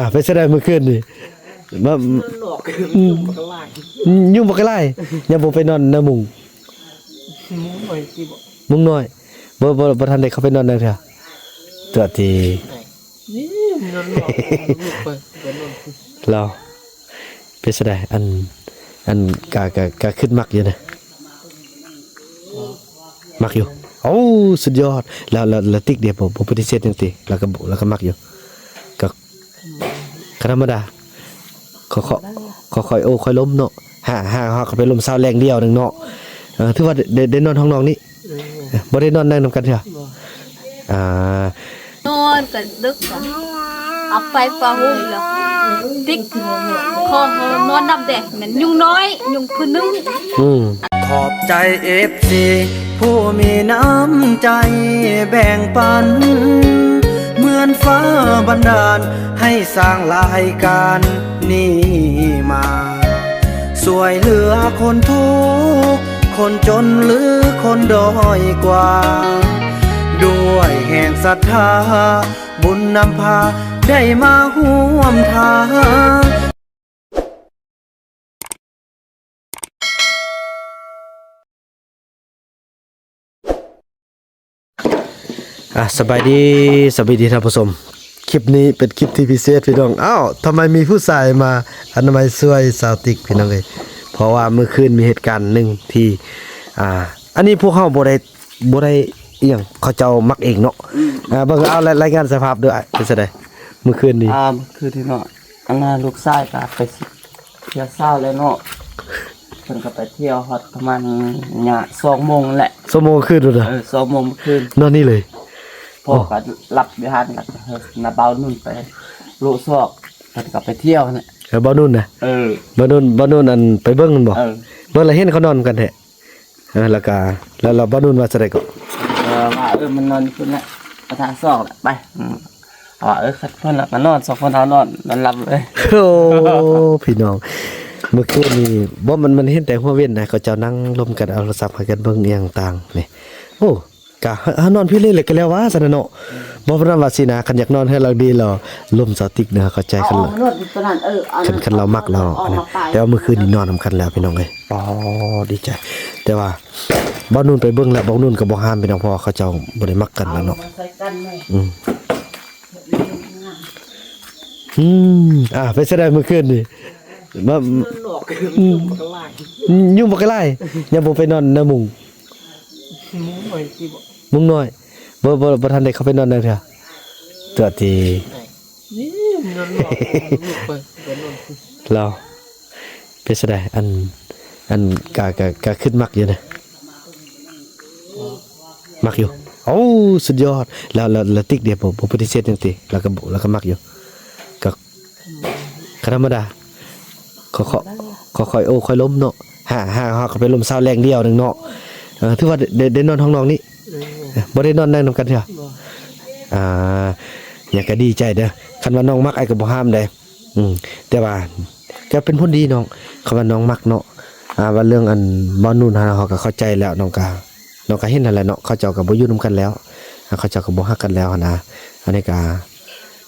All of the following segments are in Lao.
ອ່າ ເປັນຈັ່ງໃດມື້ຄືນນີ້? ມາ ນອນນອກ ອືມ ຍຸງບັກຫຼາຍ ຍຸງບັກຫຼາຍ ຍັງບໍ່ໄປນອນນຳມຸງ? ມຸງນ້ອຍຕິບໍ? ມຸງນ້ອຍ ບໍ່ ບໍ່ ບໍ່ທັນໄດ້ເຂົ້າໄປນອນໃນເທື່ອ ຕົວະຕິ ນີ້ນອນນອກ ໄປ ໄປນອນ ລາວ ເປັນຈັ່ງໃດ? ອັນ ອັນ ກະ ກະ ກະຄຶດມັກຢູ່ນະ? ມັກຢູ່. ໂອ້ ສຸດຍອດ. ແລ້ວ ແລ້ວ ແລ້ວຕິກເດ ບໍ່ ບໍ່ປະຕິເສດຫຍັງຕິ? ລາວກໍ ລາວກໍມັກຢູ່. ກໍ ກໍທຳມະດາ. ຄ່ອຍໆ ຄ່ອຍໆ ໂອ້ ຄ່ອຍລົມເນາະ. ຫາ ຫາ ຫາກໍໄປລົມເຊົ້າແລງດຽວໜຶ່ງເນາະ. ເອີ ຖືວ່າໄດ້ ໄດ້ນອນຫ້ອງນ້ອງນີ້. ເອີ ບໍ່ໄດ້ນອນໃນນຳກັນເທື່ອ. ອ່າ ນອນກໍດຶກ ເອົາໄຟຟ້າຫົ່ມແລ້ວ ຕິກ ຂໍນອນນຳແດ່ ແມ່ນຍຸງນ້ອຍ ຍຸງຜູ້ໜຶ່ງ. ອືມ ຂອບໃຈເອັຟຊີຜູ້ມີນ້ຳໃຈແບ່ງປັນ ເໝືອນຟ້າບັນດານໃຫ້ສ້າງລາຍການນີ້ມາ ຊ່ວຍເຫຼືອຄົນທຸກ ຄົນຈົນ ຫຼື ຄົນດ້ອຍກວ່າ ດ້ວຍແຮງສັດທາ ບຸນນຳພາໄດ້ມາຮ່ວມທາງ. ອ່າ ສະບາຍດີ ສະບາຍດີທ່ານຜູ້ຊົມ. ຄລິບນີ້ເປັນຄລິບທີ່ພິເສດພີ່ນ້ອງ. ອ້າວ ທຳໄມມີຜູ້ຊາຍມາອະນາໄມຊ່ວຍສາວຕິກພີ່ນ້ອງເອີຍ? ເພາະວ່າມື້ຄືນມີເຫດການໜຶ່ງທີ່ ອ່າ ອັນນີ້ພວກເຮົາບໍ່ໄດ້ ບໍ່ໄດ້ອີ່ຫຍັງ ເຂົາເຈົ້າມັກເອງເນາະ. ອືມ ອ່າ ເບິ່ງເອົາ ລາຍ ລາຍງານສະພາບດ້ວຍ ເປັນຈັ່ງໃດມື້ຄືນນີ້? ອ່າ ຄືທີ່ເນາະ ອັນນ່າ ລູກຊາຍກໍໄປ ເທື່ອເຊົ້າແລ້ວເນາະ ເພິ່ນກໍໄປທ່ຽວຮອດປະມານຍາມສອງໂມງແຫຼະ. ສອງໂມງຄືນພຸ້ນນະ? ເອີ ສອງໂມງຄືນ ນອນນີ້ເລີຍ. ພໍ່ກໍຫຼັບຢູ່ຫັ້ນ ແລ້ວກໍໃຫ້ນ້າບ່າວນຸ່ນໄປໂລະຊອກ ເພິ່ນກໍໄປທ່ຽວຫັ້ນແຫຼະ. ເອີ ບ່າວນຸ່ນນະ? ເອີ ບ່າວນຸ່ນ ບ່າວນຸ່ນ ອັນ ໄປເບິ່ງຫັ້ນບໍ? ເອີ ເບິ່ງແລ້ວເຫັນເຂົານອນກັນແທ້. ເອີ ແລ້ວກໍ ແລ້ວ ແລ້ວບ່າວນຸ່ນວ່າຈັ່ງໃດກໍ? ເອີ ວ່າ ເອີ ມັນນອນຢູ່ພຸ້ນແຫຼະ ປະທາສອກແຫຼະ ໄປ. ອືມ ເຮົາວ່າ ເອີ ຄັນເພິ່ນລະມານອນ ສອງຄົນເຮົານອນ ນອນຫຼັບເລີຍ. ໂອ້ ພີ່ນ້ອງ ເມື່ອຄືນນີ້ບໍ່ ມັນ ມັນເຫັນແຕ່ຫົວເວັນນະ ເຂົາເຈົ້ານັ່ງລົມກັນ ເອົາໂທລະສັບໃຫ້ກັນເບິ່ງອີ່ຫຍັງຕ່າງນີ້. ໂອ້ ກະ ເຮົານອນພີ້ເລີຍ ແລ້ວກະແລ້ວວ່າຊັ້ນນະເນາະ. ບໍ່ ເພາະວ່າຊິນະ ຄັນຢາກນອນເຮືອນຫຼັງດີລະ ລົມສາວຕິກນະ ເຂົ້າໃຈ ຄັນລາວ ເອີ ອັນ ຄັນ ຄັນລາວມັກລາວ ແຕ່ວ່າມື້ຄືນນີ້ນອນນຳກັນແລ້ວ ພີ່ນ້ອງເອີຍ. ອໍ ດີໃຈ. ແຕ່ວ່າບ່າວນຸ່ນໄປເບິ່ງແລ້ວ ບ່າວນຸ່ນກໍບໍ່ຫ້າມ ພີ່ນ້ອງ ເພາະວ່າເຂົາເຈົ້າບໍ່ໄດ້ມັກກັນແລ້ວເນາະ. ອືມ ອືມ ອ່າ ເປັນຈັ່ງໃດມື້ຄືນນີ້? ມາ ນອນນອກ ອືມ ຍຸງບັກຫຼາຍ ຍຸງບັກຫຼາຍ ຍັງບໍ່ໄປນອນນຳມຸງ? ມຸງນ້ອຍຕິບໍ? ມຸງນ້ອຍ ບໍ່ ບໍ່ ບໍ່ທັນໄດ້ເຂົ້າໄປນອນໃນເທື່ອ ຕົວະຕິ ນີ້ນອນນອກ ໄປ ໄປນອນ ລາວ ເປັນຈັ່ງໃດ? ອັນ ອັນ ກະ ກະ ກະຄຶດມັກຢູ່ນະ? ມັກຢູ່. ໂອ້ ສຸດຍອດ. ແລ້ວ ແລ້ວ ແລ້ວຕິກເດ ບໍ່ ບໍ່ປະຕິເສດຫຍັງຕິ? ລາວກໍ ລາວກໍມັກຢູ່ ກໍ ກໍທຳມະດາ ຄ່ອຍໆ ຄ່ອຍໆ ໂອ້ ຄ່ອຍລົມເນາະ. ຫາ ຫາ ຫາກໍໄປລົມເຊົ້າແລງດຽວໜຶ່ງເນາະ. ເອີ ຖືວ່າໄດ້ ໄດ້ນອນຫ້ອງນ້ອງນີ້. ເອີ ບໍ່ໄດ້ນອນໃນນຳກັນເທື່ອ. ບໍ່ ອ່າ ຫຍັງກໍດີໃຈເດີ. ຄັນວ່ານ້ອງມັກ ອ້າຍກໍບໍ່ຫ້າມເດ້. ອືມ ແຕ່ວ່າກໍເປັນຜົນດີນ້ອງ ຄັນວ່ານ້ອງມັກເນາະ. ອ່າ ວ່າເລື່ອງອັນບ່າວນຸ່ນຫັ້ນ ເຮົາກໍເຂົ້າໃຈແລ້ວ ນ້ອງກໍ ນ້ອງກໍເຫັນຫັ້ນແຫຼະເນາະ ເຂົາເຈົ້າກໍບໍ່ຢູ່ນຳກັນແລ້ວ ເຂົາເຈົ້າກໍບໍ່ຮັກກັນແລ້ວຫັ້ນນະ. ອັນນີ້ກໍ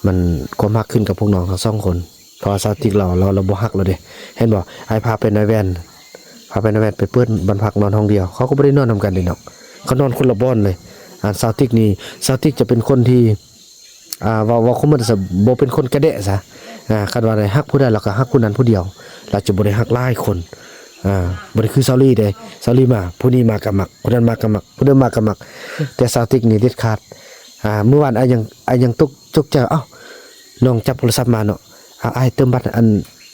ມັນຄວາມຮັກຂຶ້ນກັບພວກນ້ອງທັງສອງຄົນ ເພາະວ່າສາວຕິກລາວ ລາວ ລາວບໍ່ຮັກແລ້ວເດ້ ເຫັນບໍ່? ອ້າຍພາໄປນອນແວ່ນ ພາໄປນອນແວ່ນ ໄປເປີດບ້ານພັກນອນຫ້ອງດຽວ ເຂົາກໍບໍ່ໄດ້ນອນນຳກັນເດ້ນ້ອງ ເຂົານອນຄົນລະບ່ອນເລີຍ. ອັນສາວຕິກນີ້ ສາວຕິກຈະເປັນຄົນທີ່ ອ່າ ເວົ້າ ເວົ້າຄົມມັນຊະ ບໍ່ເປັນຄົນກະແດະຊະ. ອ່າ ຄັນວ່າໄດ້ຮັກຜູ້ໃດ ລາວກໍຮັກຜູ້ນັ້ນຜູ້ດຽວ ລາວຈະບໍ່ໄດ້ຮັກຫຼາຍຄົນ. ອ່າ ບໍ່ໄດ້ຄືສາວລີເດ້ ສາວລີມາ ຜູ້ນີ້ມາກໍມັກ ຜູ້ນັ້ນມາກໍມັກ ຜູ້ນັ້ນມາກໍມັກ. ແຕ່ສາວຕິກນີ້ເດັດຂາດ. ອ່າ ມື້ວານອ້າຍຍັງ ອ້າຍຍັງຕົກ ຕົກໃຈ ເອົ້າ ນ້ອງຈັບໂທລະສັບມາເນາະ ເອົາ ອ້າຍເຕີມບັດ ອັນ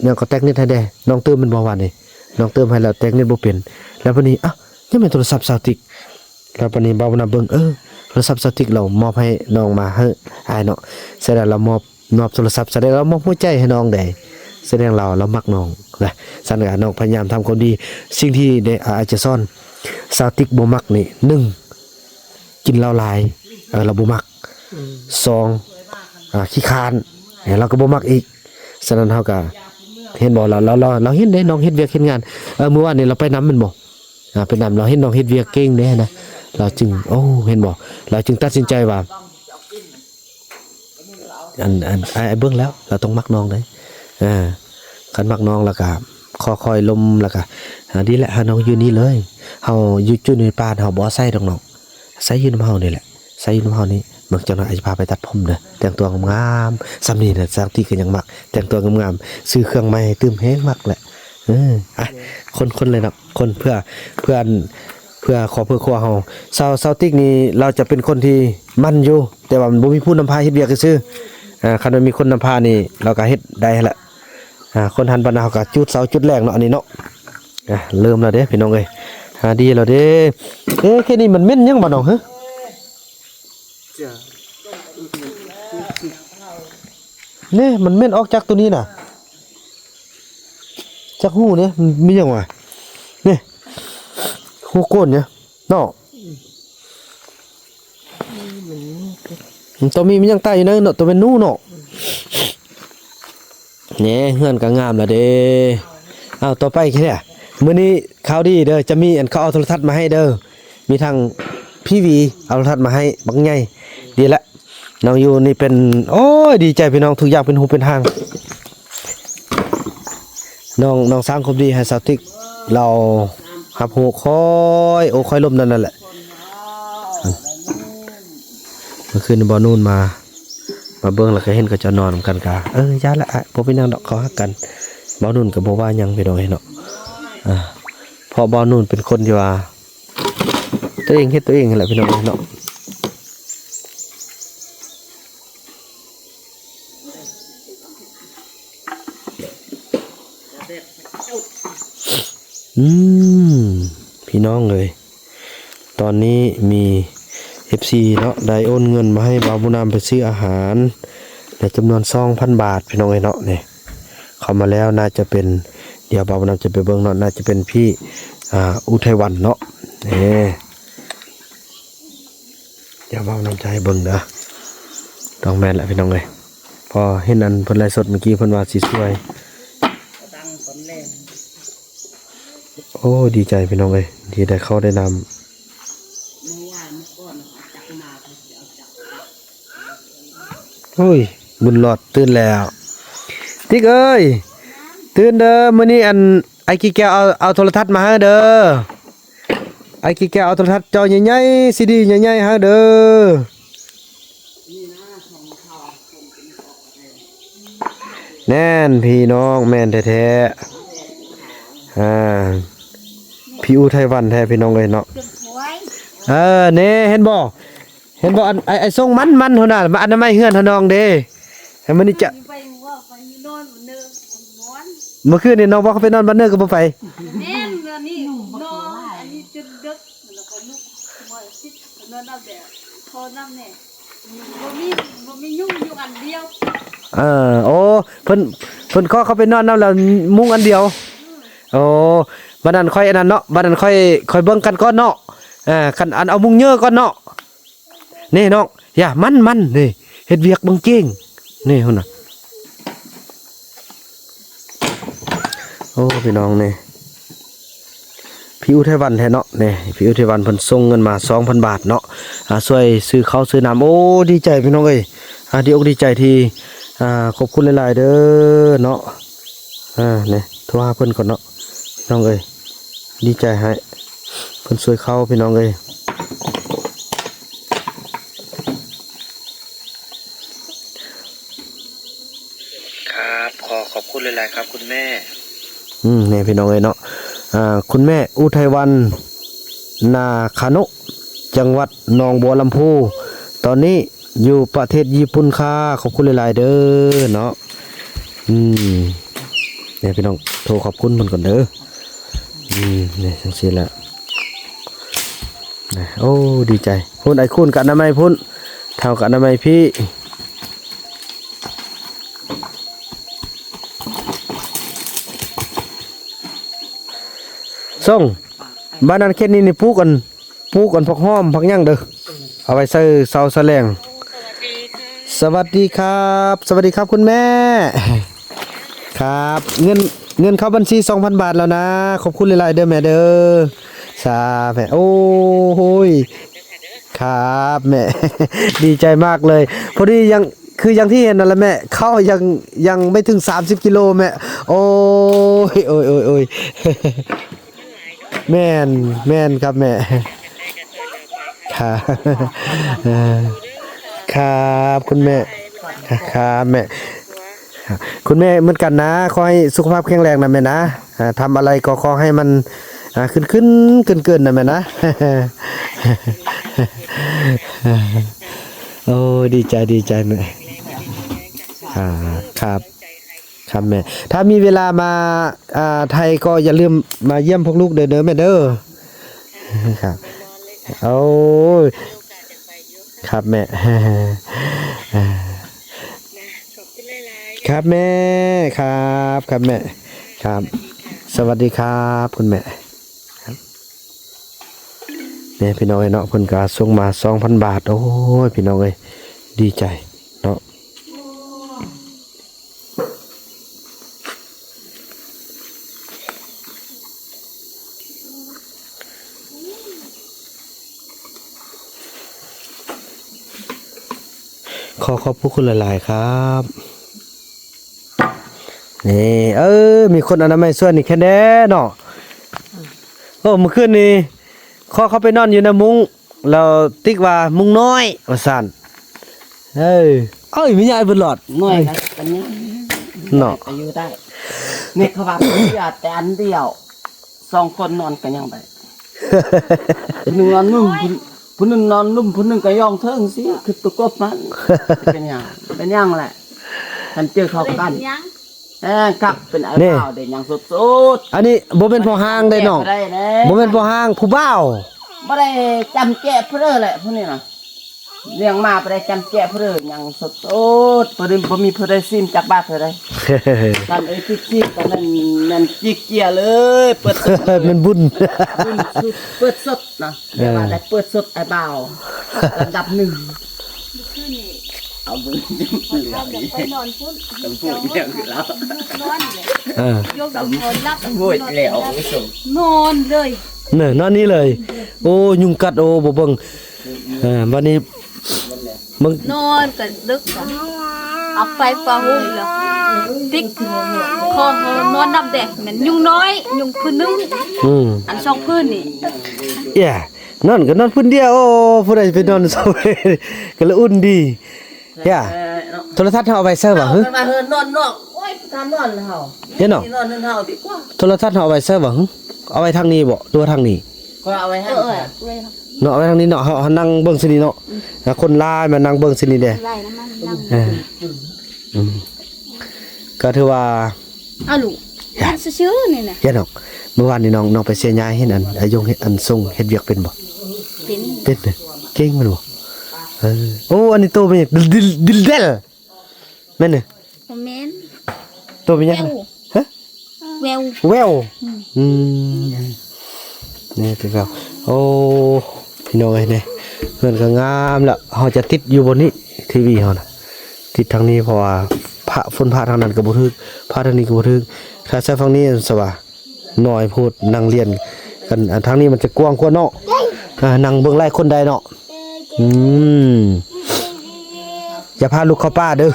ຫຍັງກໍແຕກເນັດໃຫ້ແດ່. ນ້ອງເຕີມແມ່ນບໍ່ວານນີ້? ນ້ອງເຕີມໃຫ້ແລ້ວແຕກເນັດບໍ່ເປັນ. ແລ້ວບັດນີ້ ເອົ້າ ຍັງແມ່ນໂທລະສັບສາວຕິກ. ແລ້ວບັດນີ້ບ່າວບຸນນຳເບິ່ງ ເອີ ໂທລະສັບສາວຕິກລາວມອບໃຫ້ນ້ອງມາໃຫ້ອ້າຍເນາະ. ສະນັ້ນລາວມອບ ມອບໂທລະສັບ ສະນັ້ນລາວມອບຫົວໃຈໃຫ້ນ້ອງເດ້. ສະແດງລາວ ລາວມັກນ້ອງນະ. ສະນັ້ນກໍນ້ອງພະຍາຍາມທຳຄວາມດີ. ສິ່ງທີ່ໄດ້ ອາ ອາດຈະສອນ ສາວຕິກບໍ່ມັກນີ້ ໜຶ່ງ ກິນເຫຼົ້າຫຼາຍ ເອີ ລາວບໍ່ມັກ. ອືມ ສອງ ອາ ຂີ້ຄ້ານ ເອີ ລາວກໍບໍ່ມັກອີກ. ສະນັ້ນເຮົາກໍ ເຫັນບໍ່ ລາວ ລາວ ລາວ ລາວເຫັນເດ້ ນ້ອງເຮັດວຽກເຮັດງານ. ເອີ ມື້ວານນີ້ລາວໄປນຳແມ່ນບໍ່? ອ່າ ໄປນຳ ລາວເຫັນນ້ອງເຮັດວຽກເກັ່ງເດ້ນະ ລາວຈຶ່ງ ໂອ້ ເຫັນບໍ່ ລາວຈຶ່ງຕັດສິນໃຈວ່າ ອັນ ອັນ ອ້າຍເບິ່ງແລ້ວ ລາວຕ້ອງມັກນ້ອງເດ້. ເອີ ຄັນມັກນ້ອງແລ້ວກະຄ່ອຍໆລົມ ແລ້ວກະ ອາ ດີແຫຼະ ໃຫ້ນ້ອງຢູ່ນີ້ເລີຍ. ເຮົາຢູ່ ຢູ່ໃນປ່າ ເຮົາບໍ່ອາໄສດອກນ້ອງ ອາໄສຢູ່ນຳເຮົານີ້ແຫຼະ ອາໄສຢູ່ນຳເຮົານີ້. ເບິ່ງ ຈັກໜ່ອຍອ້າຍຈະພາໄປຕັດຜົມເດີ ແຕ່ງຕົວງາມໆ. ສ່ຳນີ້ນະ ຊ່າງຕິກກໍຍັງມັກ ແຕ່ງຕົວງາມໆ ຊື້ເຄື່ອງໃໝ່ໃຫ້ຕື່ມແຮງມັກແຫຼະ. ເອີ ອ່ະ ຄົນໆເລີຍເນາະ ຄົນເພື່ອ ເພື່ອ ເພື່ອຄອບເພື່ອຄົວເຮົາ. ຊາວ ຊາວຕິກນີ້ລາວຈະເປັນຄົນທີ່ໝັ່ນຢູ່ ແຕ່ວ່າມັນບໍ່ມີຜູ້ນຳພາເຮັດວຽກຊື່ໆ. ອ່າ ຄັນວ່າມີຄົນນຳພານີ້ ລາວກໍເຮັດໄດ້ຫັ້ນແຫຼະ. ອ່າ ຄົນຫັ້ນບັດນະ ເຮົາກໍຈຸດເສົາຈຸດແຫຼງເນາະ ອັນນີ້ເນາະ. ອ່າ ເລີ່ມແລ້ວເດ້ພີ່ນ້ອງເອີຍ ອ່າ ດີແລ້ວເດ້. ເອີ ເຂດນີ້ມັນເໝັນຫຍັງບາດນ້ອງ? ເຮີ ນີ້ມັນເໝັນອອກຈາກໂຕນີ້ນະ ຈັກຫູນີ້ ມັນມີຫຍັງວະ? ນີ້ ຫູໂກນນີ້ເນາະ. ອືມ ມັນ ມັນຕ້ອງມີ ມີຫຍັງຕາຍຢູ່ໃນເນາະ ຕ້ອງເປັນໜູເນາະ. ນີ້ເຮືອນກໍງາມແລ້ວເດ້. ເອົາ ຕໍ່ໄປແຄ່ ມື້ນີ້ຂ່າວດີເດີ ຈະມີອັນເຂົາເອົາໂທລະທັດມາໃຫ້ເດີ ມີທັງ ພີວີ ເອົາໂທລະທັດມາໃຫ້ບັກໃຫຍ່. ດີແຫຼະ ນ້ອງຢູ່ນີ້ເປັນ ໂອ້ຍ ດີໃຈພີ່ນ້ອງ ທຸກຢ່າງເປັນຮູເປັນຮ່າງ. ນ້ອງ ນ້ອງສ້າງຄວາມດີໃຫ້ສາວຕິກ ລາວຮັບຮູ້ຄ່ອຍໂອ້ຄ່ອຍລົມນັ້ນແຫຼະ. ເມື່ອຄືນນີ້ບ່າວນູນມາ ມາເບິ່ງແລ້ວກໍເຫັນເຂົາເຈົ້ານອນນຳກັນ ກະ ເອີ ຢ່າລະ ອາ ບໍ່ເປັນຫຍັງດອກ ເຂົາຮັກກັນ. ບ່າວນູນກໍບໍ່ວ່າຫຍັງພີ່ນ້ອງເອີຍເນາະ. ອ່າ ເພາະບ່າວນູນເປັນຄົນທີ່ວ່າ ຕົວເອງເຮັດຕົວເອງຫັ້ນແຫຼະພີ່ນ້ອງເອີຍເນາະ. ອືມ ພີ່ນ້ອງເອີຍ ຕອນນີ້ມີເອັຟຊີເນາະ ໄດ້ໂອນເງິນມາໃຫ້ບ່າວບຸນນຳໄປຊື້ອາຫານ ໃນຈຳນວນສອງພັນບາດ ພີ່ນ້ອງເອີຍເນາະ. ນີ້ ເຂົ້າມາແລ້ວ ໜ້າຈະເປັນ ດຽວບ່າວບຸນນຳຈະໄປເບິ່ງເນາະ ໜ້າຈະເປັນພີ່ ອ່າ ອຸໄທວັນເນາະ. ນີ້ ດຽວເວົ້ານຳໃຈເບິ່ງເດີ ຕ້ອງແມ່ນແຫຼະພີ່ນ້ອງເອີຍ ເພາະເຫັນອັນເພິ່ນໄລຟ໌ສົດມື້ກີ້ ເພິ່ນວ່າຊິຊ່ວຍ. ໂອ້ ດີໃຈພີ່ນ້ອງເອີຍ ທີ່ໄດ້ເຂົ້າໄດ້ນ້ຳ. ໂອ້ຍ ບຸນຫຼອດຕື່ນແລ້ວ. ຕິກເອີຍ ຕື່ນເດີ ມື້ນີ້ອັນ ອ້າຍກີແກ້ວເອົາ ເອົາໂທລະທັດມາໃຫ້ເດີ. ອ້າຍກີແກ້ວເອົາໂທລະທັດຈໍໃຫຍ່ໆ ຊີດີໃຫຍ່ໆໃຫ້ເດີ. ແມ່ນພີ່ນ້ອງ ແມ່ນແທ້ໆ. ອ່າ ພີ່ອູໄທວັນແທ້ພີ່ນ້ອງເອີຍເນາະ. ເອີ ແນ່ ເຫັນບໍ່ ເຫັນບໍ່ ອັນ ໄອ້ ໄອ້ສົ່ງມັນ ມັນພຸ້ນນະ ມາອະນາໄມເຮືອນເຮົານ້ອງເດ້. ແລ້ວມື້ນີ້ຈະ ໄປ ວ່າໄປນອນເນີ ນອນ ມື້ຄືນນີ້ນ້ອງບອກເຂົາໄປນອນບ້ານເນີກໍບໍ່ໄປ. ແມ່ນ ອັນນີ້ນອນ ອັນນີ້ຈົນເດິກ ແລ້ວກໍລຸກມາຊິດ ນອນນຳແດ່ ຂໍນຳແດ່ ບໍ່ມີ ບໍ່ມີຍຸງ ຍຸງອັນດຽວ. ເອີ ໂອ້ ເພິ່ນ ເພິ່ນຂໍເຂົ້າໄປນອນນຳແລ້ວ ມຸ້ງອັນດຽວ. ໂອ້ ບັດນັ້ນຂ້ອຍອັນນັ້ນເນາະ ບັດນັ້ນຂ້ອຍ ຂ້ອຍເບິ່ງກັນກ່ອນເນາະ. ເອີ ຄັນອັນ ເອົາມຸ້ງເຍີກ່ອນເນາະ. ນີ້ນ້ອງ ຢ່າ ມັນ ມັນ ນີ້ ເຮັດວຽກເບິ່ງເກັ່ງ ນີ້ພຸ້ນນະ. ໂອ້ ພີ່ນ້ອງ ນີ້ ພີ່ອຸໄທວັນແທ້ເນາະ. ນີ້ ພີ່ອຸໄທວັນເພິ່ນສົ່ງເງິນມາສອງພັນບາດເນາະ ອ່າ ຊ່ວຍຊື້ເຂົ້າຊື້ນ້ຳ. ໂອ້ ດີໃຈພີ່ນ້ອງເອີຍ ອ່າ ດີອົກດີໃຈທີ່ ອ່າ ຂອບຄຸນຫຼາຍໆເດີເນາະ. ອ່າ ນີ້ ໂທຫາເພິ່ນກ່ອນເນາະ ພີ່ນ້ອງເອີຍ. ດີໃຈໃຫ້ເພິ່ນຊ່ວຍເຂົ້າ ພີ່ນ້ອງເອີຍ. ຄັບ ຂໍຂອບຄຸນຫຼາຍໆຄັບຄຸນແມ່. ອືມ ນີ້ພີ່ນ້ອງເອີຍເນາະ ອ່າ ຄຸນແມ່ອຸໄທວັນ ນາຄາໂນະ ຈັງຫວັດໜອງບົວລຳພູ ຕອນນີ້ຢູ່ປະເທດຍີ່ປຸ່ນຄ່າ. ຂອບຄຸນຫຼາຍໆເດີເນາະ. ອືມ ນີ້ພີ່ນ້ອງ ໂທຂອບຄຸນເພິ່ນກ່ອນເດີ. ອືມ ນີ້ຈັ່ງຊີ້ແຫຼະ. ໂອ້ ດີໃຈ. ພຸ້ນ ໄອ້ຄູນກະອະນາໄມພຸ້ນ ເຖົ້າກະອະນາໄມພີ້. ສົ່ງ ບ້ານນັ້ນເຂດນີ້ນີ້ປູກອັນ ປູກອັນຜັກຫອມຜັກຫຍັງເດີ ເອົາໄວ້ໃສ່ເສົາສະແຫຼງ. ສະຫວັດດີຄັບ ສະຫວັດດີຄັບຄຸນແມ່. ຄັບ ເງິນ ເງິນເຂົ້າບັນຊີສອງພັນບາດແລ້ວນະ. ຂອບຄຸນຫຼາຍໆເດີແມ່ເດີ. ສາແມ່ ໂອ້ຍ ຄັບແມ່ ດີໃຈມາກເລີຍ. ພໍດີຍັງ ຄືຢ່າງທີ່ເຫັນນັ້ນແຫຼະແມ່ ເຂົ້າຍັງ ຍັງໄມ່ເຖິງສາມສິບກິໂລແມ່. ໂອ້ຍ ໂອ້ຍ ໂອ້ຍ ໂອ້ຍ ແມ່ນ ແມ່ນຄັບແມ່. ຄັບ ເອີ ຄັບຄຸນແມ່ ຄັບແມ່ ຄຸນແມ່ເໝືອນກັນນະ ຂໍໃຫ້ສຸຂະພາບແຂງແຮງນະແມ່ນະ. ອ່າ ທຳອະໄລກໍຂໍໃຫ້ມັນ ອ່າ ຂຶ້ນໆ ເກີນໆ ນະແມ່ນະ. ໂອ້ຍ ດີໃຈ ດີໃຈແມ່. ອ່າ ຄັບ ຄັບແມ່ ຖ້າມີເວລາມາ ອ່າ ໄທກໍຢ່າລືມມາຢ້ຽມພວກລູກເດີ ເດີແມ່ເດີ. ຄັບ ໂອ້ຍ ຄັບແມ່. ຄັບແມ່ ຄັບ ຄັບແມ່ ຄັບ ສະຫວັດດີຄັບຄຸນແມ່. ນີ້ພີ່ນ້ອງເອີຍເນາະ ເພິ່ນກະສົ່ງມາສອງພັນບາດ. ໂອ້ຍ ພີ່ນ້ອງເອີຍ ດີໃຈເນາະ. ຂໍຂອບພະຄຸນຫຼາຍໆ ຄັບ. ນີ້ ເອີ ມີຄົນອະນາໄມຊ່ວຍນີ້ແຄ່ແດ່ເນາະ. ໂອ້ ມື້ຄືນນີ້ ຂໍເຂົ້າໄປນອນຢູ່ໃນມຸ້ງ ແລ້ວຕິກວ່າມຸ້ງນ້ອຍວ່າຊັ້ນ. ເອີ ເອີຍ ມີຍາຍເບິດຫຼອດ ນ້ອຍນະ ເນາະ ກໍຢູ່ໄດ້. ແມ່ເຂົາວ່າເພິ່ນເຊື່ອແຕ່ອັນດຽວ ສອງຄົນນອນກໍຍັງໄດ້. ຜູ້ໜຶ່ງນອນລຸ່ມ ຜູ້ ຜູ້ໜຶ່ງນອນລຸ່ມ ຜູ້ໜຶ່ງກໍຍ່ອງເທິງຊີ້ ຄືຕົວກົບມັນ. ເປັນຫຍັງ ເປັນຫຍັງແຫຼະ ຄັນເຈີເຂົ້າກັນ ເປັນຫຍັງ ເອີ ຄັກ ເປັນອ້າຍ ນີ້ ບ່າວເດ້ ຍັງສົດໆ. ອັນນີ້ບໍ່ແມ່ນພໍ່ຮ້າງເດ້ນ້ອງ ບໍ່ແມ່ນພໍ່ຮ້າງ ຜູ້ບ່າວ ບໍ່ໄດ້ຈຳແຈະເພິ່ນເລີຍແຫຼະ ຜູ້ນີ້ນະ. ລ້ຽງມາບໍ່ໄດ້ຈຳແຈະເພິ່ນເລີຍ ຍັງສົດໆ ບໍ່ໄດ້ ບໍ່ມີຜູ້ໃດຊີມຈັກບາດເທື່ອໃດ. ຕອນເອີຍຈິກຊີມຕອນນັ້ນແມ່ນຈິກເຈ້ຍເລີຍ ເປີດສົດເລີຍ ແມ່ນບຸນ ບຸນສຸດ ເປີດສົດນະ ແບບວ່າໄດ້ເປີດສົດອ້າຍບ່າວລຳດັບໜຶ່ງ. ເມື່ອຄືນນີ້ ເອົາເບິ່ງ ເຂົາຖາມຢາກໄປນອນພຸ້ນ ຕ້ອງພູດອີ່ຫຍັງລາວ ນອນເລີຍ ເອີ ຍົກລົງນອນຫຼັບ ໂອ້ຍ ແລ້ວ ນອນເລີຍ ເນີ ນອນນີ້ເລີຍ. ໂອ້ ຍຸງກັດ ໂອ້ ບໍ່ເບິ່ງ ເອີ ບັດນີ້ ເບິ່ງ ນອນກໍດຶກ ເອົາໄຟຟ້າຫຸ່ມແລ້ວ ຕິກ ຂໍນອນນຳແດ່ ແມ່ນຍຸງນ້ອຍ ຍຸງພື້ນໜຶ່ງ ອືມ ອັນສອງພື້ນນີ້ ເອີ ນອນກໍນອນພື້ນດຽວ. ໂອ້ ຜູ້ໃດໄປນອນສອງ ກໍລະອຸ່ນດີ. ເອີ ໂທລະທັດເຮົາເອົາໄວ້ໃສຫວາ? ເອີ ເພິ່ນວ່າເຮືອນນອນນອກ ໂອ້ຍ ຖ້ານອນເຮົາ ເຫັນເນາະ ນອນເຮືອນເຮົາດີກວ່າ. ໂທລະທັດເຮົາເອົາໄວ້ໃສຫວາ? ເອົາໄວ້ທາງນີ້ບໍ່ ຫຼືວ່າທາງນີ້? ກໍເອົາໄວ້ຫັ້ນ ເອີ ເນາະ ເອົາໄວ້ທາງນີ້ເນາະ ເຮົາ ເຮົານັ່ງເບິ່ງຊື່ນີ້ເນາະ. ອືມ ຄົນຫຼາຍມານັ່ງເບິ່ງຊື່ນີ້ແດ່ ເອີ ອືມ ກໍຖືວ່າ ເອົາລູກ ຢ້ານຊື່ໆ ນີ້ນະ ຢ້ານດອກ. ມື້ວານນີ້ນ້ອງ ນ້ອງໄປເຊຍຍາ ເຫັນອັນ ອາຍົງເຮັດ ອັນຊົງເຮັດວຽກເປັນບໍ່? ເປັນ ເປັນເດ້ ເກັ່ງແມ່ນບໍ່? ເອີ ໂອ້ ອັນນີ້ໂຕແມ່ນຫຍັງ? ດິນ ດິນ ດິນແດນ ແມ່ນເດ້? ບໍ່ແມ່ນ ໂຕແມ່ນຫຍັງ? ແວວ ຮະ? ແວວ ແວວ ອືມ ອືມ ນີ້ຄືແວວ. ໂອ້ ພີ່ນ້ອງເອີຍ ນີ້ເຮືອນກໍງາມລະ. ເຮົາຈະຕິດຢູ່ບ່ອນນີ້ ທີວີເຮົານະ ຕິດທາງນີ້ ເພາະວ່າພະ ຝົນພະທາງນັ້ນກໍບໍ່ຖືກ ພະທາງນີ້ກໍບໍ່ຖືກ. ຖ້າໃສ່ຝັ່ງນີ້ສະວ່າ ນ້ອຍໂພດ ນັ່ງລຽນກັນ. ອັນທາງນີ້ມັນຈະກວ້າງກວ່າເນາະ ອ່າ ນັ່ງເບິ່ງຫຼາຍຄົນໄດ້ເນາະ. ອືມ ຢ່າພາລູກເຂົ້າປ່າເດີ້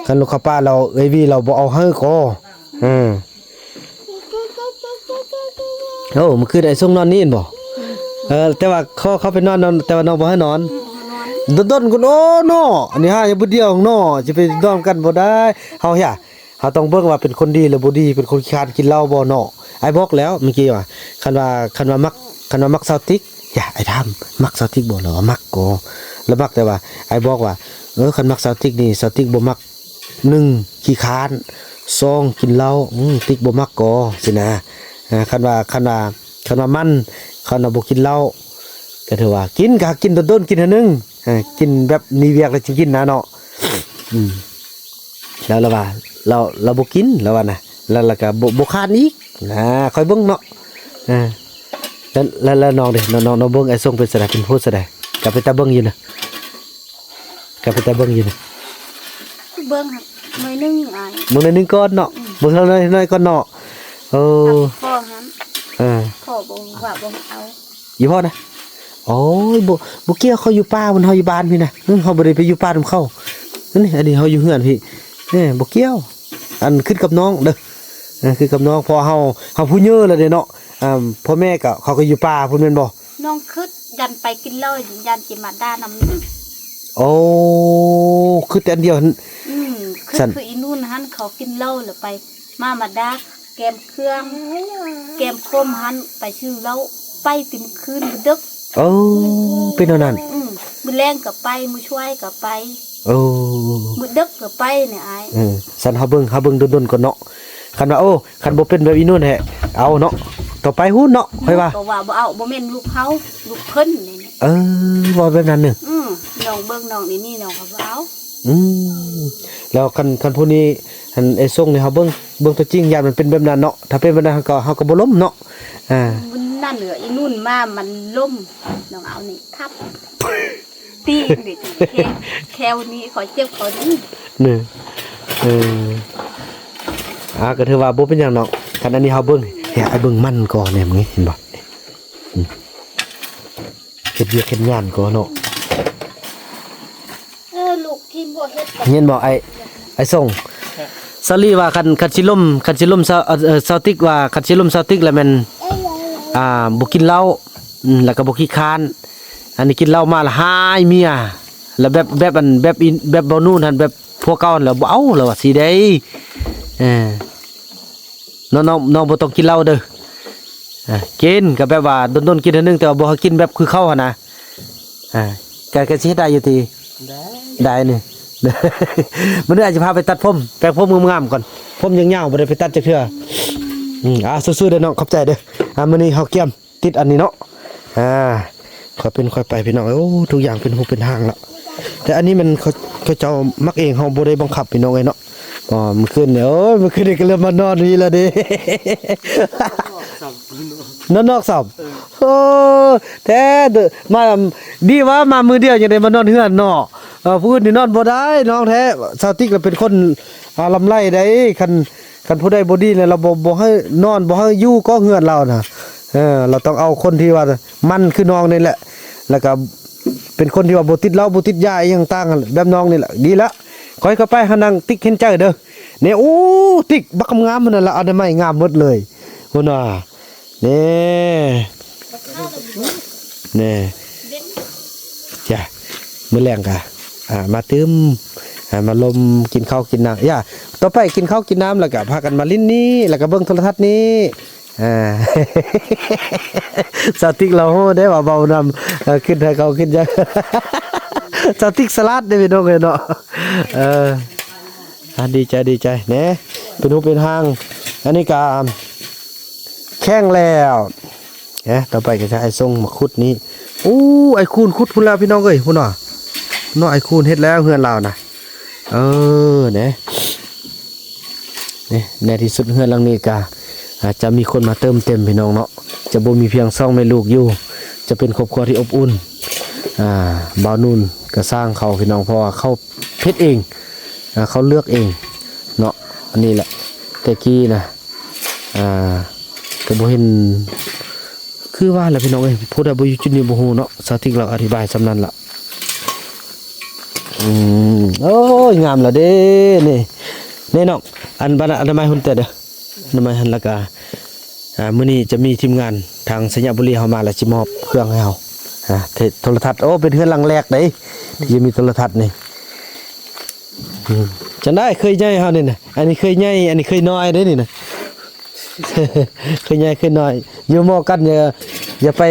ຄັນລູກເຂົ້າປ່າແລ້ວ ເອື້ອຍວີລາວບໍ່ເອົາໃຫ້ກໍ ເອີ ໂອ້ ມື້ຄືນອ້າຍຊົງນອນນີ້ແມ່ນບໍ່? ເອີ ແຕ່ວ່າຂໍເຂົ້າໄປນອນນຳ ແຕ່ວ່ານ້ອງບໍ່ໃຫ້ນອນ ດົນໆ ກ່ອນ. ໂອ້ ເນາະ ອັນນີ້ຫາຢູ່ຜູ້ດຽວເນາະ ຈະໄປນອນກັນບໍ່ໄດ້. ເຮົາ ເຮົາຕ້ອງເບິ່ງວ່າເປັນຄົນດີຫຼືບໍ່ດີ ເປັນຄົນຂີ້ຄ້ານກິນເຫຼົ້າບໍ່ເນາະ. ອ້າຍບອກແລ້ວເມື່ອກີ້ວ່າ ຄັນວ່າ ຄັນວ່າມັກ ຄັນວ່າມັກສາວຕິກ ຢ່າ ອ້າຍຖາມ ມັກສາວຕິກບໍ່? ລາວວ່າມັກກໍ ລາວມັກ ແຕ່ວ່າອ້າຍບອກວ່າ ເອີ ຄັນມັກສາວຕິກນີ້ ສາວຕິກບໍ່ມັກ ໜຶ່ງ ຂີ້ຄ້ານ ສອງ ກິນເຫຼົ້າ ອືມ ຕິກບໍ່ມັກກໍ ຊີ້ນະ. ອ່າ ຄັນວ່າ ຄັນວ່າ ຄັນວ່າມັນ ຄັນວ່າບໍ່ກິນເຫຼົ້າ ກໍຖືວ່າກິນ ກໍກິນດົນໆ ກິນເທື່ອໜຶ່ງ ອ່າ ກິນແບບມີວຽກແລ້ວຈຶ່ງກິນນະເນາະ. ອືມ ແລ້ວລາວວ່າ ລາວ ລາວບໍ່ກິນ ລາວວ່ານະ ແລ້ວ ແລ້ວກໍບໍ່ ບໍ່ຄ້ານອີກນະ. ຄ່ອຍເບິ່ງເນາະ ເອີ ແລ້ວ ແລ້ວ ແລ້ວນ້ອງເດ ນ້ອງ ນ້ອງ ນ້ອງເບິ່ງອ້າຍຊົງເປັນຈັ່ງໃດ ເປັນຜູ້ຈັ່ງໃດ? ກໍເປັນຕາເບິ່ງຢູ່ນະ ກໍເປັນຕາເບິ່ງຢູ່ນະ ເບິ່ງໜ້ອຍໜຶ່ງອ້າຍ ເບິ່ງໜ້ອຍໜຶ່ງກ່ອນເນາະ. ອືມ ເບິ່ງເທົ່ານ້ອຍໆ ກ່ອນເນາະ. ໂອ້ ພໍ່ຫັ້ນ ເອີ ພໍ່ບໍ່ວ່າບໍ່ເອົາ ອີ່ພໍ່ນະ. ໂອ້ຍ ບໍ່ ບໍ່ກ່ຽວ ເຂົາຢູ່ປ່າ ມັນເຮົາຢູ່ບ້ານພີ້ນະ ເຮົາບໍ່ໄດ້ໄປຢູ່ປ່ານຳເຂົາ. ອັນນີ້ ອັນນີ້ເຮົາຢູ່ເຮືອນພີ້ ເອີ ບໍ່ກ່ຽວ ອັນຂຶ້ນກັບນ້ອງເດີ ເອີ ຂຶ້ນກັບນ້ອງ ເພາະເຮົາ ເຮົາຜູ້ເຍີແລ້ວເດ້ເນາະ ອ່າ ພໍ່ແມ່ກໍ ເຂົາກໍຢູ່ປ່າພຸ້ນແມ່ນບໍ່? ນ້ອງຄຶດ ຢ້ານໄປກິນເຫຼົ້າ ຢ້ານຊິມາດ່ານຳ. ໂອ້ ຄຶດແຕ່ອັນດຽວຫັ້ນ. ອືມ ຄຶດ ຊັ້ນ ຄືອີ່ນຸ່ນຫັ້ນ ເຂົາກິນເຫຼົ້າແລ້ວໄປ ມາ ມາດ່າ ແກ້ມເຄື່ອງ ແກ້ມຂົມຫັ້ນ ໄປຊື້ເຫຼົ້າ ໄປແຕ່ມື້ຄືນມື້ດຶກ. ເອີ ເປັນແນວນັ້ນ. ອືມ ມື້ແລງກໍໄປ ມື້ສວຍກໍໄປ. ເອີ ມື້ດຶກກໍໄປນີ້ອ້າຍ. ເອີ ຊັ້ນເຮົາເບິ່ງ ເຮົາເບິ່ງດົນໆກ່ອນເນາະ ຄັນວ່າ ໂອ້ ຄັນບໍ່ເປັນແບບອີ່ນຸ່ນແທ້ ເອົາເນາະ ຕໍ່ໄປພຸ້ນເນາະ ຂ້ອຍວ່າ ກໍວ່າບໍ່ເອົາ ບໍ່ແມ່ນລູກເຮົາ ລູກເພິ່ນນີ້. ເອີ ເວົ້າແບບນັ້ນເນີ. ອືມ ນ້ອງເບິ່ງນ້ອງນີ້ ນ້ອງກໍບໍ່ເອົາ. ອືມ ແລ້ວຄັນ ຄັນຜູ້ນີ້ ອັນ ໄອ້ຊົງນີ້ ເຮົາເບິ່ງ ເບິ່ງຕົວຈິງ ຢ້ານມັນເປັນແບບນັ້ນເນາະ ຖ້າເປັນແບບນັ້ນ ເຮົາກໍ ເຮົາກໍບໍ່ລົ້ມເນາະ. ອ່າ ມື້ນັ້ນເອີ ອີ່ນຸ່ນມາ ມັນລົ້ມ ນ້ອງເອົານີ້ທັບ ຕີນນີ້ ແຂ້ວນີ້ ຂ້ອຍເຈັບຂ້ອຍນີ້. ເອີ ອ່າ ກໍຖືວ່າບໍ່ເປັນຫຍັງເນາະ ຄັນອັນນີ້ເຮົາເບິ່ງ ໃຫ້ອ້າຍເບິ່ງມັນກ່ອນແນ່ ເຫັນບໍ່? ອືມ ເຮັດວຽກເຮັດງານກ່ອນເນາະ. ເອີ ລູກທີມບໍ່ເຮັດ ເຫັນບໍ່ ອ້າຍ ອ້າຍຊົງ? ສາລີວ່າຄັນ ຄັນຊິລົມ ຄັນຊິລົມສາວ ເອີ ສາວຕິກວ່າ ຄັນຊິລົມສາວຕິກແລ້ວແມ່ນ ອ່າ ບໍ່ກິນເຫຼົ້າ ອືມ ແລ້ວກໍບໍ່ຂີ້ຄ້ານ. ອັນນີ້ກິນເຫຼົ້າມາລະຮ້າຍເມຍ ລະແບບ ແບບອັນ ແບບອີ ແບບເບົານູນຫັ້ນ ແບບຜົວເກົ່າຫັ້ນ ລະບໍ່ເອົາ ລະວ່າຊີ້ເດ້. ເອີ ນ້ອງ ນ້ອງ ນ້ອງບໍ່ຕ້ອງກິນເຫຼົ້າເດີ. ອ່າ ກິນກໍແບບວ່າດົນໆກິນເທື່ອໜຶ່ງ ແຕ່ວ່າບໍ່ໃຫ້ກິນແບບຄືເຂົາຫັ້ນນະ. ອ່າ ກະ ກະຊິເຮັດໄດ້ຢູ່ຕິ? ໄດ້ ໄດ້ນີ້. ມື້ນີ້ອາດຈະພາໄປຕັດຜົມ ແປງຜົມງາມໆກ່ອນ ຜົມຍາວໆ ບໍ່ໄດ້ໄປຕັດຈັກເທື່ອ. ອືມ ອ່າ ສູ້ໆເດີນ້ອງ ຂອບໃຈເດີ. ອ່າ ມື້ນີ້ເຮົາກຽມ ຕິດອັນນີ້ເນາະ. ອ່າ ຄ່ອຍເປັນຄ່ອຍໄປພີ່ນ້ອງເອີຍ. ໂອ້ ທຸກຢ່າງເປັນຮູບເປັນຮ່າງລະ ແຕ່ອັນນີ້ມັນ ເຂົາ ເຂົາເຈົ້າມັກເອງ ເຮົາບໍ່ໄດ້ບັງຄັບພີ່ນ້ອງເອີຍເນາະ. ອໍ ມື້ຄືນນີ້ ໂອ້ຍ ມື້ຄືນນີ້ກໍເລີ່ມມານອນນີ້ລະເດ້ ນອນນອກຊ້ຳ. ເອີ ໂອ້ ແທ້ເດີ ມາ ດີວ່າມາມື້ດຽວຍັງໄດ້ມານອນເຮືອນເນາະ. ເອີ ຜູ້ອື່ນນີ້ນອນບໍ່ໄດ້ນ້ອງແທ້. ສາວຕິກລະເປັນຄົນ ອ່າ ລຳໄລໃດ໋ ຄັນ ຄັນຜູ້ໃດບໍ່ດີແລ້ວ ລາວບໍ່ ບໍ່ໃຫ້ນອນ ບໍ່ໃຫ້ຢູ່ກໍເຮືອນລາວນະ. ເອີ ລາວຕ້ອງເອົາຄົນທີ່ວ່າໝັ້ນຄືນ້ອງນີ້ແຫຼະ ແລ້ວກໍເປັນຄົນທີ່ວ່າບໍ່ຕິດເຫຼົ້າ ບໍ່ຕິດຢາອີ່ຫຍັງຕ່າງ ແບບນ້ອງນີ້ແຫຼະ ດີລະ. ຂ້ອຍກໍໄປຫານາງຕິກເຫັນໃຈເດີ. ນີ້ ໂອ້ ຕິກບັກງາມໆ ນັ້ນລະ ອະນາໄມງາມໝົດເລີຍ ພຸ້ນວ່າ. ນີ້ ນີ້ ຈ້າ ມື້ແລງກະ ອ່າ ມາຕື່ມ ອ່າ ມາລົມ ກິນເຂົ້າກິນນ້ຳ ຢ່າ ຕໍ່ໄປກິນເຂົ້າກິນນ້ຳ ແລ້ວກະພາກັນມາຫຼິ້ນນີ້ ແລ້ວກະເບິ່ງໂທລະທັດນີ້. ອ່າ ສາວຕິກລາວຮູ້ເດ້ວ່າເວົ້ານຳ ເອີ ຂຶ້ນໃຫ້ເຂົາຂຶ້ນຫຍັງ ສາວຕິກສະຫຼາດເດ້ພີ່ນ້ອງເອີຍເນາະ. ເອີ ອ່າ ດີໃຈ ດີໃຈແນ່ ເປັນຮູບເປັນຮ່າງ. ອັນນີ້ກະແຂງແລ້ວ ເອີ ຕໍ່ໄປກໍຈະໃຫ້ສົ່ງມາຂຸດນີ້. ໂອ້ ອ້າຍຄູນຂຸດພຸ້ນແລ້ວພີ່ນ້ອງເອີຍ ພຸ້ນວ່າເນາະ. ອ້າຍຄູນເຮັດແລ້ວເຮືອນລາວນະ. ເອີ ເດ້ ນີ້ ໃນທີ່ສຸດເຮືອນຫຼັງນີ້ກະ ອາດຈະມີຄົນມາເຕີມເຕັມພີ່ນ້ອງເນາະ. ຈະບໍ່ມີພຽງສອງແມ່ລູກຢູ່ ຈະເປັນຄອບຄົວທີ່ອົບອຸ່ນ. ອ່າ ບ່າວນູນກະສ້າງເຂົາພີ່ນ້ອງ ເພາະວ່າເຂົາເຮັດເອງ ອ່າ ເຂົາເລືອກເອງເນາະ. ອັນນີ້ແຫຼະ ແຕ່ກີ້ນະ ອ່າ ກະບໍ່ເຫັນ ຄືວ່າແຫຼະພີ່ນ້ອງເອີຍ ຜູ້ໃດບໍ່ຢູ່ຈຸດນີ້ບໍ່ຮູ້ເນາະ. ສາວຕິກລາວອະທິບາຍສ່ຳນັ້ນລະ. ອືມ ໂອ້ຍ ງາມລະເດ້ນີ້ ນີ້ນ້ອງ ອັນ ບັດອະນາໄມຮຸ່ນແຕ່ເດີ ອະນາໄມຫັ້ນ. ແລ້ວກະ ອ່າ ມື້ນີ້ຈະມີທີມງານທາງໄຊຍະບູລີເຮົາມາ ແລ້ວຊິມອບເຄື່ອງໃຫ້ເຮົາ ອ່າ ໂທລະທັດ. ໂອ້ ເປັນເຮືອນຫຼັງແລກເດ້ທີ່ຈະມີໂທລະທັດນີ້. ອືມ ຈັ່ງໃດເຂີຍໃຫຍ່ເຮົານີ້ນະ ອັນນີ້ເຂີຍໃຫຍ່ ອັນນີ້ເຂີຍນ້ອຍເດ້ນີ້ນະ ເຂີຍໃຫຍ່ເຂີຍນ້ອຍ ຢູ່ໝໍ້ກັນ ຢ່າ ຢ່າໄປ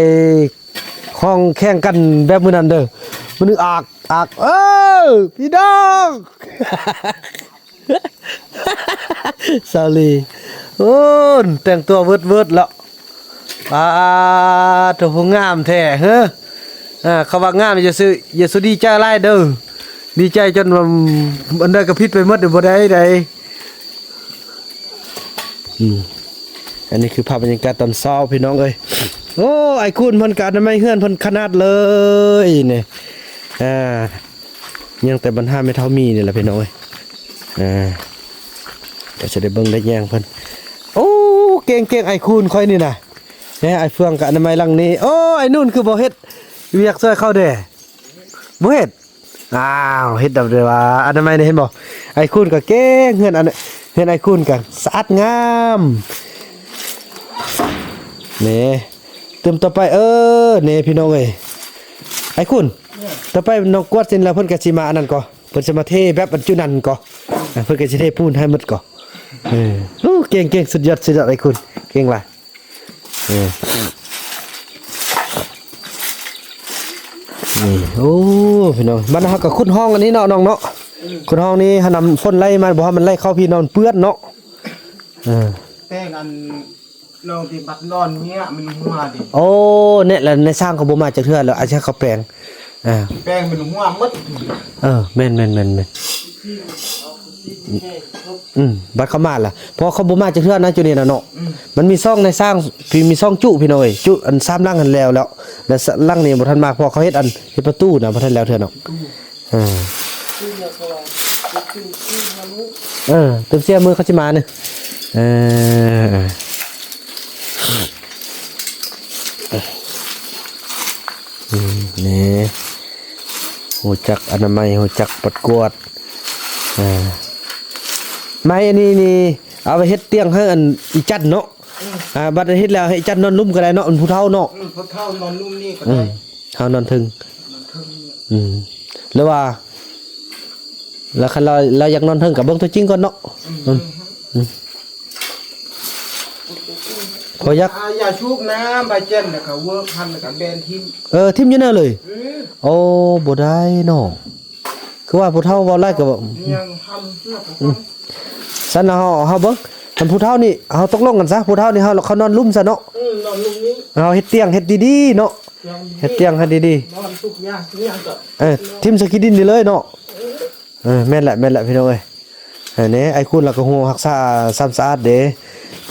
ຮ້ອງແຂ່ງກັນແບບມື້ນັ້ນເດີ ມື້ນີ້ອາກ ອາກ ເອີ ພີ່ນ້ອງ ສາວລີ ໂອ້ ແຕ່ງຕົວເວີດໆແລ້ວ ປາດໂທ້ ຜູ້ງາມແທ້ເຮີ. ອ່າ ເຂົາວ່າງາມ ຢ່າສູ່ ຢ່າສູ່ດີໃຈຫຼາຍເດີ ດີໃຈຈົນວ່າ ອັນໃດກໍຜິດໄປໝົດ ບໍ່ໄດ້ໃດ. ອືມ ອັນນີ້ຄືພາບບັນຍາກາດຕອນເຊົ້າພີ່ນ້ອງເອີຍ. ໂອ້ ອ້າຍຄູນເພິ່ນກະອະນາໄມເຮືອນເພິ່ນຂະໜາດເລີຍນີ້. ອ່າ ຍັງແຕ່ບັນຫາແມ່ເຖົ້າມີນີ້ແຫຼະພີ່ນ້ອງເອີຍ. ອ່າ ກໍຈະໄດ້ເບິ່ງໄດ້ແຍງເພິ່ນ. ໂອ້ ເກັ່ງໆ ອ້າຍຄູນຂ້ອຍນີ້ນະ. ແນ່ ອ້າຍເຟືອງກະອະນາໄມຫຼັງນີ້. ໂອ້ ອ້າຍນູນຄືບໍ່ເຮັດວຽກຊ່ວຍເຂົາແດ່ ບໍ່ເຮັດ. ອ້າວ ເຮັດແບບໃດວ່າ ອະນາໄມນີ້ ເຫັນບໍ່? ອ້າຍຄູນກໍເກັ່ງ ເຮືອນອັນ ເຮືອນອ້າຍຄູນກໍສະອາດງາມ. ນີ້ ຕື່ມຕໍ່ໄປ ເອີ ນີ້ພີ່ນ້ອງເອີຍ ອ້າຍຄູນ ຕໍ່ໄປນ້ອງກວາດເສັດແລ້ວ ເພິ່ນກໍຊິມາອັນນັ້ນກໍ ເພິ່ນຊິມາເທແບບອັນຈຸນັ້ນກໍ ອ່າ ເພິ່ນກໍຊິເທປູນໃຫ້ໝົດກໍ ເອີ ໂອ້ ເກັ່ງໆ ສຸດຍອດ ສຸດຍອດ ອ້າຍຄູນ ເກັ່ງຫຼາຍ. ນີ້ ນີ້ ໂອ້ ພີ່ນ້ອງ ບັດເຮົາກໍຂຸດຮ່ອງອັນນີ້ເນາະ ນ້ອງເນາະ ອືມ ຂຸດຮ່ອງນີ້ ເຮົານຳຝົນໄຫຼມາ ບໍ່ໃຫ້ມັນໄຫຼເຂົ້າພີ່ນ້ອງ ເປື້ອນເນາະ ເອີ ແປ້ງອັນ ລອງທີ່ບັດນອນເມຍມັນຫົວເດ້ ໂອ້ ແນ່ ແລ້ວນາຍຊ່າງເຂົາບໍ່ມາຈັກເທື່ອ ແລ້ວອາດຈະເຂົາແປງ ອ່າ ແປ້ງມັນຫົວໝົດ ເອີ ແມ່ນໆໆໆ ອືມ ບັດເຂົາມາລະ ເພາະເຂົາບໍ່ມາຈັກເທື່ອນະ ຈຸນີ້ນະເນາະ ອືມ ມັນມີຊ່ອງໃນຊ່າງ ມີຊ່ອງຈຸພີ່ນ້ອງເອີຍ ຈຸອັນສາມຫຼັງຫັ້ນແລ້ວ ແລ້ວ ແລ້ວຫຼັງນີ້ບໍ່ທັນມາ ເພາະເຂົາເຮັດອັນ ເຮັດປະຕູນະ ບໍ່ທັນແລ້ວເທື່ອເນາະ ເອີ ເອີ ຕື່ມເສຍມື້ເຂົາຊິມານີ້ ເອີ ອືມ ນີ້ ຮູ້ຈັກອະນາໄມ ຮູ້ຈັກປັດກວາດ ອ່າ ໄມ້ອັນນີ້ນີ້ ເອົາໄວ້ເຮັດຕຽງໃຫ້ອັນອີຈັນເນາະ ອືມ ອ່າ ບັດເຮັດແລ້ວໃຫ້ອີຈັນນອນລຸ່ມກໍໄດ້ເນາະ ເປັນຜູ້ເຖົ້າເນາະ ອືມ ຜູ້ເຖົ້ານອນລຸ່ມນີ້ກໍໄດ້ ອືມ ເຮົານອນເທິງ ນອນເທິງ ອືມ ຫຼືວ່າ ແລ້ວຄັນລາວ ລາວຢາກນອນເທິງກໍເບິ່ງຕົວຈິງກ່ອນເນາະ ອືມ ອືມ ອືມ ເພາະຢາກ ອ່າ ຢາສູບນ້ຳໃບແກ່ນ ແລ້ວກໍເວີກພັນ ແລ້ວກໍແບນຖິ້ມ ເອີ ຖິ້ມຢູ່ນັ້ນເລີຍ ອືມ ໂອ້ ບໍ່ໄດ້ເນາະ ຄືວ່າຜູ້ເຖົ້າເວົ້າຫຼາຍກໍ ຍັງທຳເພື່ອ ອືມ ຊັ້ນເຮົາ ເຮົາເບິ່ງ ຄັນຜູ້ເຖົ້ານີ້ ເຮົາຕົກລົງກັນຊະ ຜູ້ເຖົ້ານີ້ເຮົາ ເຂົານອນລຸ່ມຊະເນາະ ອືມ ນອນລຸ່ມນີ້ ເຮົາເຮັດຕຽງ ເຮັດດີໆເນາະ ຕຽງດີໆ ເຮັດຕຽງໃຫ້ດີໆ ນອນທຸກຢ່າງ ຕຽງກໍ ເອີ ຖິ້ມໃສ່ຂີ້ດິນນີ້ເລີຍເນາະ ເອີ ເອີ ແມ່ນແຫຼະ ແມ່ນແຫຼະ ພີ່ນ້ອງເອີຍ ເອີ ນີ້ ອ້າຍຄູນລາວກໍຮູ້ຮັກສາຄວາມສະອາດເດ້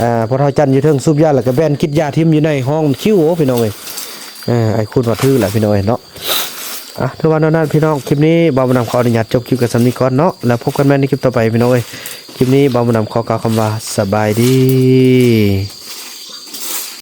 ອ່າ ພໍ່ເຖົ້າຈັນຢູ່ເທິງສູບຢາ ແລ້ວກໍແບນກິດຢາຖິ້ມຢູ່ໃນຫ້ອງຄິວ ໂອ້ ພີ່ນ້ອງເອີຍ ເອີ ອ້າຍຄູນວ່າຖືກແຫຼະ ພີ່ນ້ອງເອີຍເນາະ ອ່ະ ຖືວ່າແນວນັ້ນ ພີ່ນ້ອງ ຄລິບນີ້ບ່າວບຸນນຳຂໍອະນຸຍາດຈົບຄລິບກັນສ່ຳນີ້ກ່ອນເນາະ ແລ້ວພົບກັນໃໝ່ໃນຄລິບຕໍ່ໄປ ພີ່ນ້ອງເອີຍ ຄລິບນີ້ບ່າວບຸນນຳຂໍກ່າວຄຳວ່າ ສະບາຍດີ.